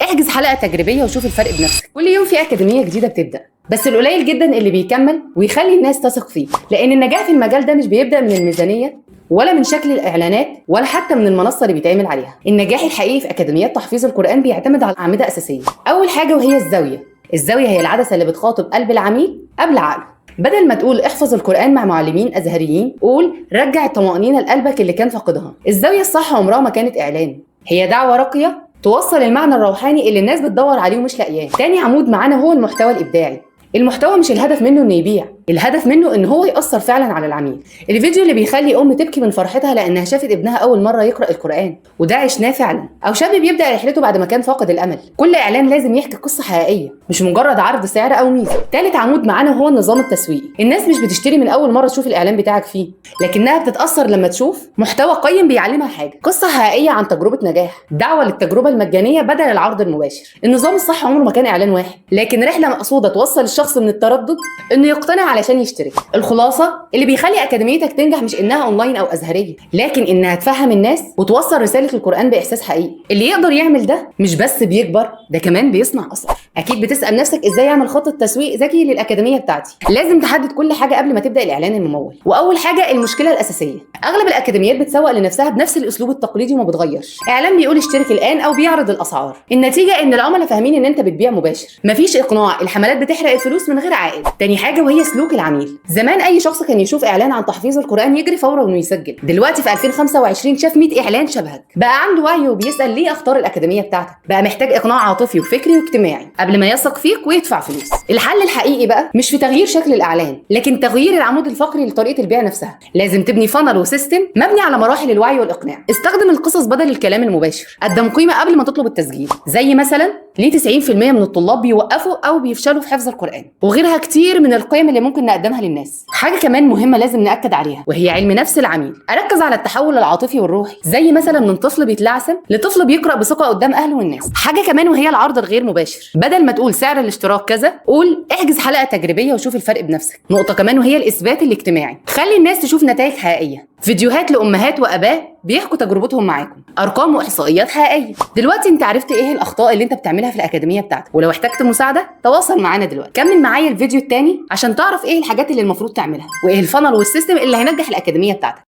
احجز حلقة تجريبية وشوف الفرق بنفسك. كل يوم في اكاديمية جديدة بتبدا، بس القليل جدا اللي بيكمل ويخلي الناس تثق فيه، لان النجاح في المجال ده مش بيبدا من الميزانية ولا من شكل الاعلانات ولا حتى من المنصة اللي بيتعمل عليها. النجاح الحقيقي في اكاديميات تحفيظ القران بيعتمد على اعمدة اساسية. اول حاجة وهي الزاوية. الزاوية هي العدسة اللي بتخاطب قلب العميل قبل عقله. بدل ما تقول احفظ القرآن مع معلمين أزهريين، قول رجع الطمأنينة لقلبك اللي كان فاقدها. الزاوية الصح عمرها ما كانت إعلان، هي دعوة راقية توصل المعنى الروحاني اللي الناس بتدور عليه ومش لاقياه. تاني عمود معانا هو المحتوى الإبداعي. المحتوى مش الهدف منه انه يبيع، الهدف منه ان هو يأثر فعلا على العميل. الفيديو اللي بيخلي ام تبكي من فرحتها لانها شافت ابنها اول مرة يقرأ القرآن، وده عشناه فعلا، او شاب بيبدأ رحلته بعد ما كان فاقد الامل. كل اعلان لازم يحكي قصة حقيقية، مش مجرد عرض سعر او ميزة. ثالث عمود معانا هو النظام التسويقي. الناس مش بتشتري من اول مرة تشوف الاعلان بتاعك فيه، لكنها بتتأثر لما تشوف محتوى قيم بيعلمها حاجة، قصة حقيقية عن تجربه نجاح، دعوه للتجربه المجانية بدل العرض المباشر. النظام الصح عمره ما كان اعلان واحد، لكن رحله مقصوده توصل الشخص من التردد انه يقتنع علشان يشترك. الخلاصة، اللي بيخلي اكاديميتك تنجح مش انها اونلاين او ازهريه، لكن انها تفهم الناس وتوصل رسالة القران باحساس حقيقي. اللي يقدر يعمل ده مش بس بيكبر، ده كمان بيصنع اثر. اكيد بتسال نفسك ازاي اعمل خطه تسويق ذكي للاكاديميه بتاعتي. لازم تحدد كل حاجة قبل ما تبدا الاعلان الممول. واول حاجة المشكلة الاساسية. اغلب الاكاديميات بتسوق لنفسها بنفس الاسلوب التقليدي وما بتغيرش. اعلان بيقول اشترك الان او بيعرض الاسعار. النتيجة ان العملاء فاهمين ان انت بتبيع مباشر، مفيش اقناع، الحملات بتحرق الفلوس من غير عائد. تاني حاجة وهي سلوك العميل. زمان اي شخص كان يشوف اعلان عن تحفيظ القران يجري فورا انه يسجل. دلوقتي في 2025 شاف 100 اعلان شبهك، بقى عنده وعي وبيسال ليه اختار الاكاديمية بتاعتك. بقى محتاج اقناع عاطفي وفكري واجتماعي قبل ما يثق فيك ويدفع فلوس. الحل الحقيقي بقى مش في تغيير شكل الاعلان، لكن تغيير العمود الفقري لطريقه البيع نفسها. لازم تبني funnel و system مبني على مراحل الوعي والاقناع. استخدم القصص بدل الكلام المباشر. قدم قيمة قبل ما تطلب التسجيل، زي مثلا ليه 90% من الطلاب بيوقفوا او بيفشلوا في حفظ القران، وغيرها كتير من القيم اللي ممكن نقدمها للناس. حاجة كمان مهمة لازم ناكد عليها وهي علم نفس العميل. اركز على التحول العاطفي والروحي، زي مثلا من طفل بيتلعثم لطفل بيقرا بثقة قدام اهله والناس. حاجة كمان وهي العرض الغير مباشر. بدل ما تقول سعر الاشتراك كذا، قول احجز حلقة تجريبية وشوف الفرق بنفسك. نقطة كمان وهي الاثبات الاجتماعي. خلي الناس تشوف نتائج حقيقية، فيديوهات لامهات واباء بيحكوا تجربتهم معاكم، ارقام واحصائيات حقيقية. دلوقتي انت عرفت ايه الاخطاء اللي انت بتعملها في الاكاديمية بتاعتك، ولو احتجت مساعدة تواصل معانا دلوقتي. كمل معايا الفيديو التاني عشان تعرف ايه الحاجات اللي المفروض تعملها، وايه ال funnel وال system اللي هينجح الاكاديمية بتاعتك.